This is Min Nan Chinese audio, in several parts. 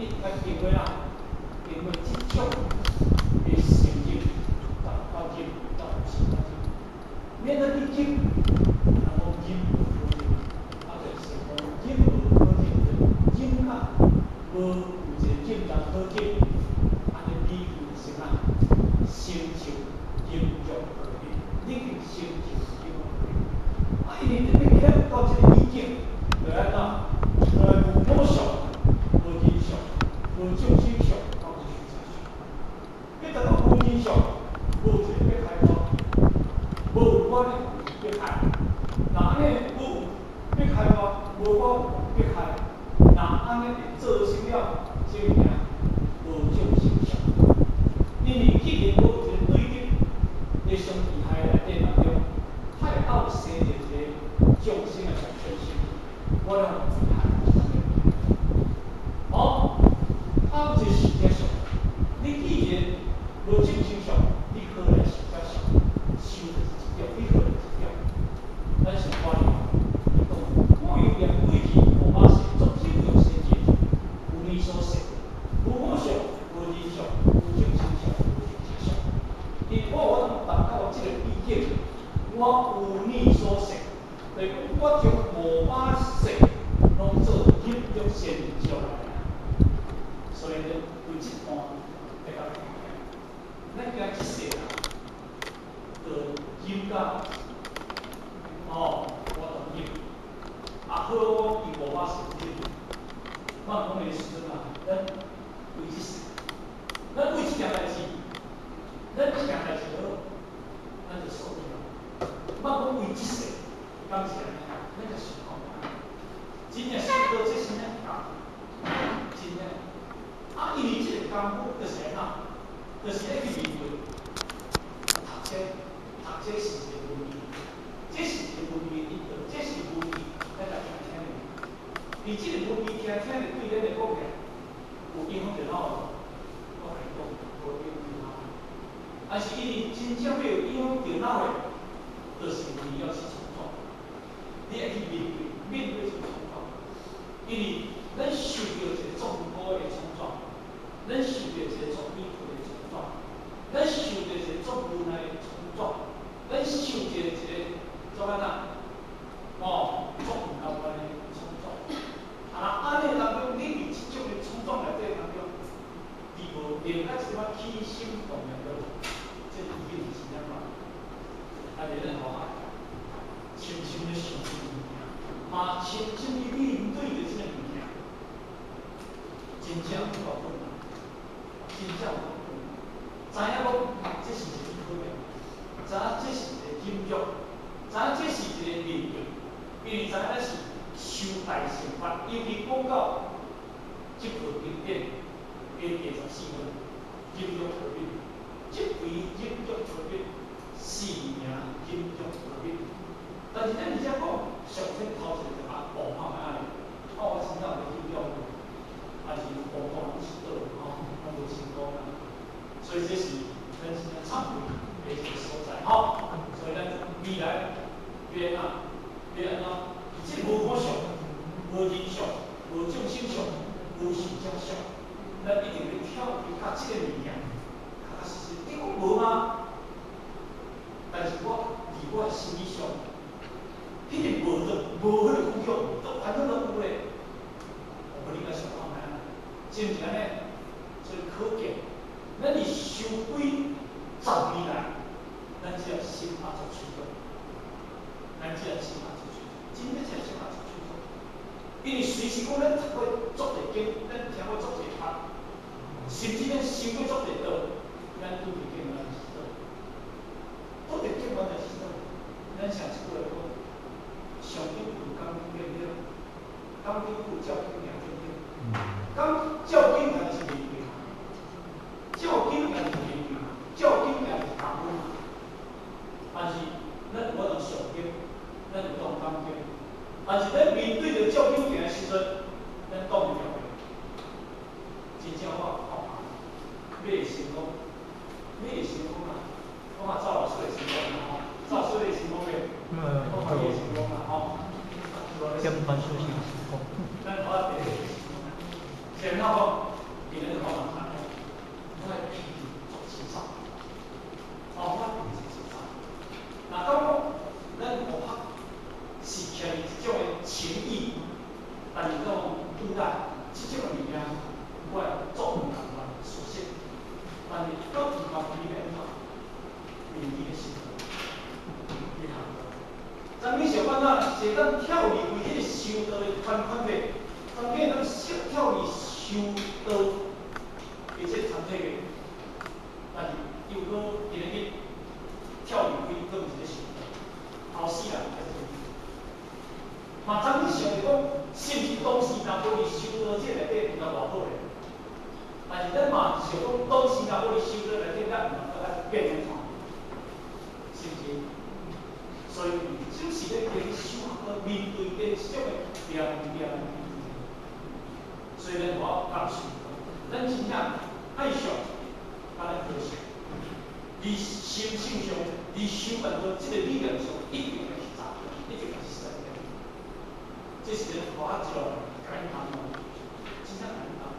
你應該經過啦，經過這種的成就，才有法入，才有心法入。免得你入，人講忍無可忍，啊，就是講忍無可忍，忍甲無有一個忍人可忍，按呢理由是啥？成就忍辱波羅蜜，你去成就忍辱波羅蜜。啊，因為你欲起到這個意境，就按怎？就來無我相、無人相、無眾生相，攏無壽者相。欲達到無人相，無一個迫害我，無我咧迫害。若按呢無迫害我，無我迫害，若按呢會造成了這物件無眾生相。因為既然無一個對立咧相危害內底當中，它會鬥生著一個眾生的上產生，我來危害。哦，啊，有一個壽者相，你既然無眾生相，你何來壽者相？壽就是一種，你何來一種？咱上看哩，伊講我猶念過去500世，眾生欲世界，有你所說，無我相，無人相，無眾生相，無壽者相。因為我有法度達到這個意境，我有你所說，就是講我將500世攏做忍辱善招來。所以咧，對這段會較聽起來，咱今這世人，就忍甲哦，我當忍，啊好，我伊500世忍，我講的時陣啊，咱為這世，咱為這件代誌，咱這件代誌好，咱就受用。莫講為這世，敢是按呢？咱就想看覓，真正想到這啥物真正啊，因為這個功夫就是按怎，就是愛去面對讀冊，讀冊是一個文字，這是一個文字的引導，這是文字，咱來聽聽的。佇這個文字聽聽的，對咱來講起來，有影響著腦無？我共你講，無影響腦。但是因為真正欲有影響著腦的，就是你要去創造，你愛去面對，面對這個創造。因為咱受著一個痛苦的衝撞，咱受著一個足委屈的衝撞，咱受著一個足無奈的衝撞，咱受著一個做按怎？哦，足毋甘願的衝撞。啊，按呢當中，你佇這種的衝撞內底當中，你無另外一寡起心動念的，這已經是安怎？啊，是咱吼，深深咧想這個物件，嘛深深去面對著這個物件，真正有夠困難，真正有夠困難。知影講這是一個考驗，知影這是一個忍辱，知影這是一個面對，因為知影咱是修大乘法，尤其講到這部經典的第14分，忍辱波羅蜜，這為忍辱波羅蜜，是名忍辱波羅蜜。但是咱佇遮講，上先頭一個就啊，戇看覓仔咧，啊我真正有咧忍辱，還是戇看攏是倒吼，攏無成功啊。所以這是咱真正懺悔的一個所在吼。所以咱未來欲按怎，欲按怎？這無我相、無人相、無眾生相、無壽者相，咱一定欲跳開佮這個物件，確確實實，你講無嗎？但是我佇我的心理上，彼個無的無彼個感覺，都反正都有咧。我你該想看覓啊？是毋是按呢？所以可見，咱佇修幾十年來，咱只要心也做取得，咱只要心也做取得，真正只心也做取得。因為隨時講咱讀過足濟經，咱聽過足濟法，甚至咱修過足濟道，咱拄著境緣是倒，拄著境緣就是倒。咱上一句來講，上經有講經對不對？講經有照經行對不對？講照經行就是面對，照經行就是面對，照經行就是功夫。但是咱有法度上經，咱有當講經，但是咱面對著照經行的時陣，咱擋會牢袂？真正我看欲會成功，然后讲，今日讲人讲，我的脾气足清爽，哦，我脾气清爽。若讲咱无拍是徛伫这种的情义，但是讲对待这种的物件，我会足毋甘愿熟悉，但是阁毋甘愿你按怎面对的时阵，你通。昨昏想办法，是当跳离开这个修道的圈圈内，昨昏当小跳离修道的这个团体内，但是又阁今日跳离开，阁毋是咧修道，后世人来做。嘛，昨昏想着讲，是毋是当时若无伫修道这内底，毋知偌好咧？但是咱嘛想讲，當時若無伫修道內底，咱毋通閣變安怎？是毋是？所以，就是咧經修學面對這種的點點。所以咱我感受，咱真正愛上，佮咱和尚，佇心性上，佇修辦道這個理念上，一定會去扎，一定會去實踐。這是咱我一路共𪜶談哦，真正共𪜶談。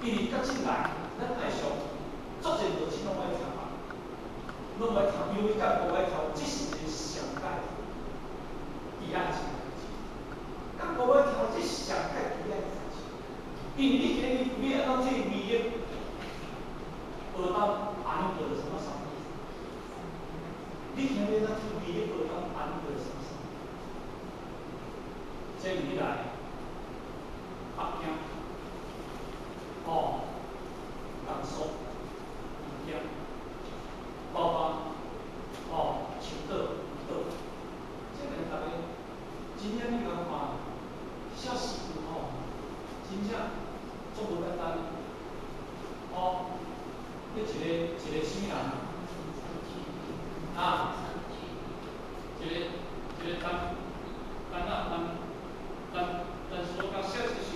因為較進來，咱愛上，足濟道親攏愛聽嘛，攏愛聽，比如幹部愛聽，這是一個上界悲哀的代誌。幹部愛聽，這是上界悲哀的代誌。因為你今日欲按怎這個魅力，學當安尼做什麼啥？你今日按怎這個魅力學當安尼做什麼啥？這你來北京，哦，甘肅、新疆，包括哦，青島、島，這個大家真正你共看，寫詩句吼，真正足無簡單。哦，彼一個一個啥物人？啊，一個一個陳陳啊陳陳陳所甲寫這首，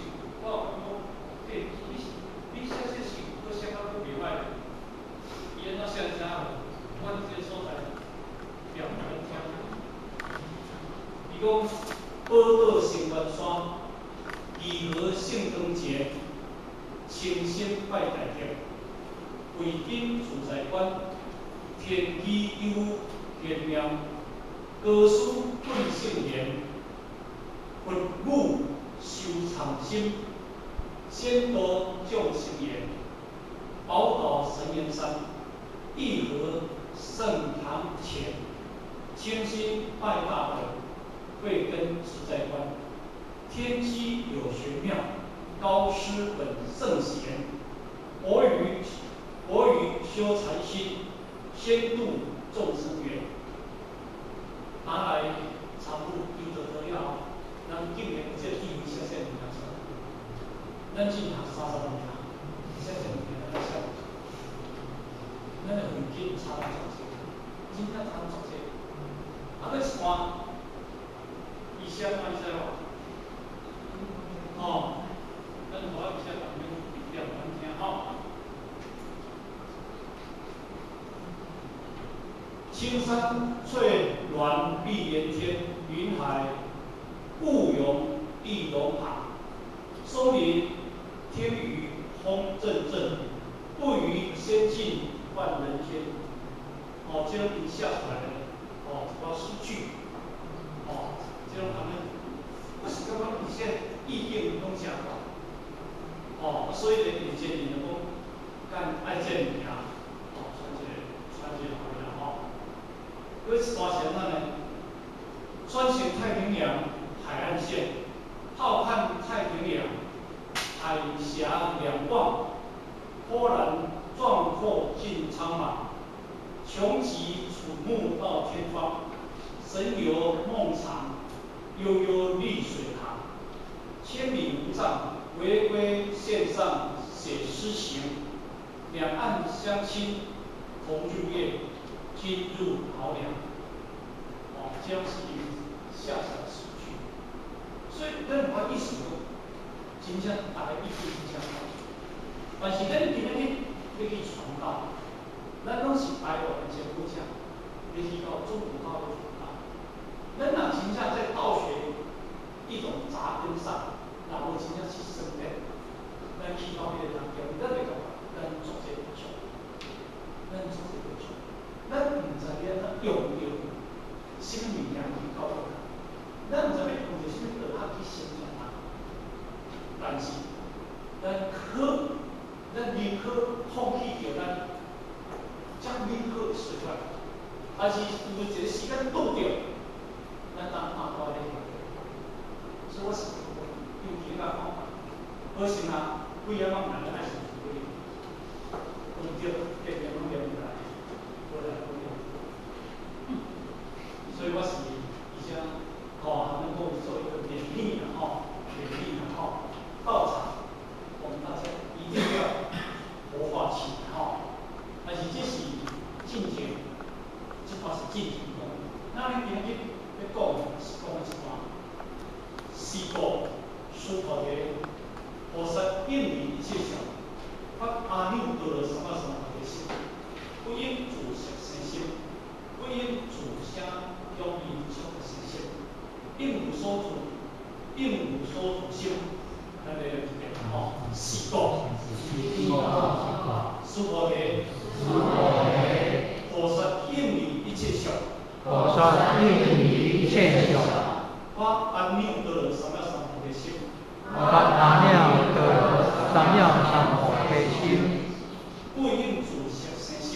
我有感覺，欸，你你寫這首，閣寫甲閣袂歹。伊按怎寫你知影無？我佇這個所在念予恁聽。伊講寶島成員山，義和聖光節，清心拜大德，慧根自在觀，天機有玄妙，高師本聖賢，佛語修長心，仙道眾生緣，寶島神岩山，義和聖堂前，清心拜大德，慧根自在觀，天機有玄妙，高師本聖賢，佛語修禪心，先度眾生緣。拿來參悟求道得了後，咱竟然有這個智慧寫這個物件出來。咱進行30年，寫這個物件咱寫無出。咱的慧根差足濟，真正差足濟。啊，閣一段，伊寫怎你知無？哦，咱予我寫逐樣念予恁聽吼。青山翠巒碧連天，雲海霧湧地龍爬。松林聽雨風陣陣，不與仙境換人間。哦，這攏𪜶寫出來的，哦，一寡詩句，哦，這攏按呢，我是感覺𪜶寫意境攏誠大。哦，所以咧，𪜶建議就講，咱愛這物件，哦，傳一個，傳一個予伊啦吼。閣一段是按怎呢？穿行太平洋海岸線，浩瀚太平洋，海峽兩望，波瀾壯闊盡蒼茫，窮極楚目到天荒，神遊夢藏，悠悠綠水塘，千里無障，回歸線上寫詩行，兩岸相親同日月，今入濠梁。哦，這樣是寫出來詩句，所以咱有法意思講，真正逐个意思真正好。但是咱今仔日欲去傳道，咱攏是台灣的前輩者，欲去到中國大陸傳道。咱若真正在道學一種扎根上，若無真正去生根，咱咱寧可放棄著咱遮美好的生活，但是有一個時間拄著，咱當拍拖咧。所以我是尤其甲講，好心啊，幾仔萬人咱愛是處理，毋對，隔壁攏連來，無來無來。所以我是而且吼，能夠做一個勉勵啦吼，勉勵啦吼，道場，我們大家一定要活化起來吼。但是這是進前，這段是進前講。那你今日欲講是講一段，是故須菩提，菩薩應離一切相，發阿耨多羅三藐三菩提心，不應住色生心，不應住聲香味觸法生心，應無所住，應無所住心。咱來一遍吼，是故，須菩提，菩薩應離一切相，菩薩應離一切相，發阿耨多羅三藐三菩提心，發阿耨多羅三藐三菩提心，不應住色生心，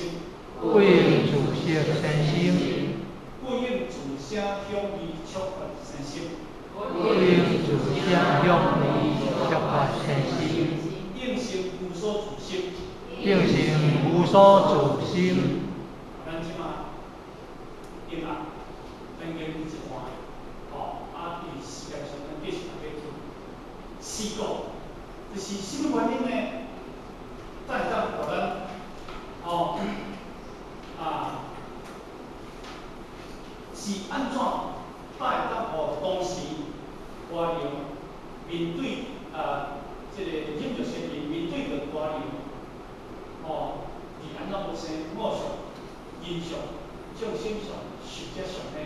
不應住色生心，不應住聲香味觸法生心，不應住聲香味觸法生心，應成無所住心，應成無所住心。咱這馬應啊，咱研究一段，吼，啊，因為時間上，咱繼續來去。是故，就是啥物原因呢？才會當予咱，吼，啊，是按怎才會當予當時官僚面對啊，這個忍辱仙人面對著官僚，吼，是按怎無生五相、人相、眾生相、壽者相呢？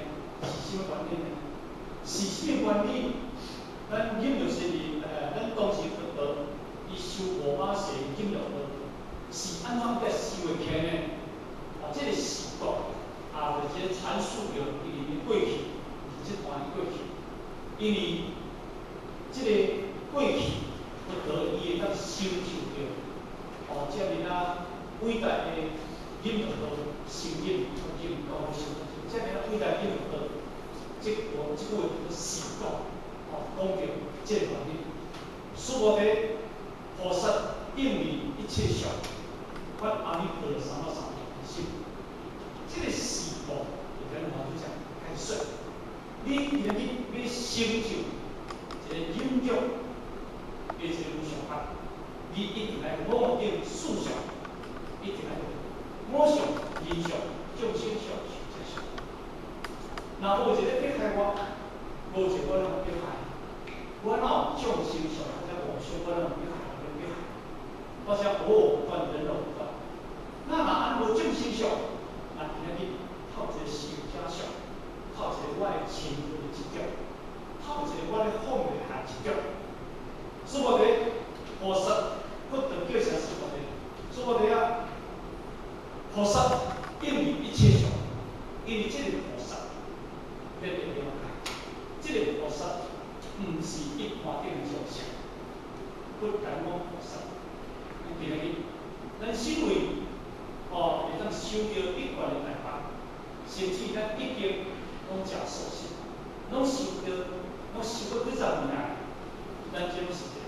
是啥物原因呢？是啥物原因？咱忍辱仙人，咱當時佛陀伊修五百世忍辱道，是按怎才修會起呢？啊，這個是故啊，就這個闡述著伊的過去，這段的過去，因為這個過去佛陀伊會當成就著，哦，這爾啊偉大的忍辱道，修忍、忍到尾修，這爾啊偉大忍辱道，這個這句話叫做是故，哦，講著這個原因。須菩提，菩薩應離一切相，發阿耨多羅三藐三菩提心。這個是故，就咱華主講解說，你今日欲成就一個忍辱的一個無上法，你一定愛五頂四相，一定愛五相、人相、眾生相、壽者相。若無一個迫害我，無一個我哪有迫害？我哪有眾生相或者五相，我哪有迫害？免迫害。我說哦，斷人肉斷。那若按無眾生相，那今仔日透一個壽者相，透一個我的親的執著，透一個我咧放袂下執著。須菩提，菩薩佛陀叫啥須菩提？須菩提啊，菩薩應離一切相，因為這個菩薩，你會了解，這個菩薩毋是一般頂的眾生，佛講菩薩，今仔日咱身為哦，會當修著一貫的大法，甚至咱已經攏食素食，攏修著，攏修過幾十年來，咱這攏是一個